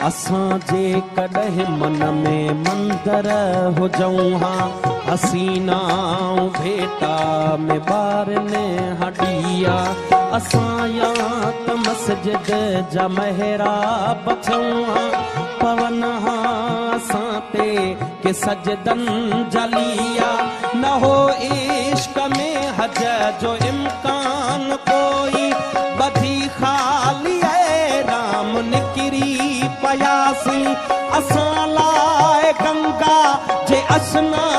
اسان جيڪڏهن من ۾ مندر هجون ها، حسينا ڀيٽا ۾ ٻارن ها ڏيئا. اسان يا ته مسجد جا محراب ٿيون ها، پون ها اسان تي ڪي سجدن جا ليئا. نه هو عشق ۾ حج جو امڪان ڪوئي، ٻڌي خالي احرام نڪري پياسين. اسان لاء گنگا جي اشنان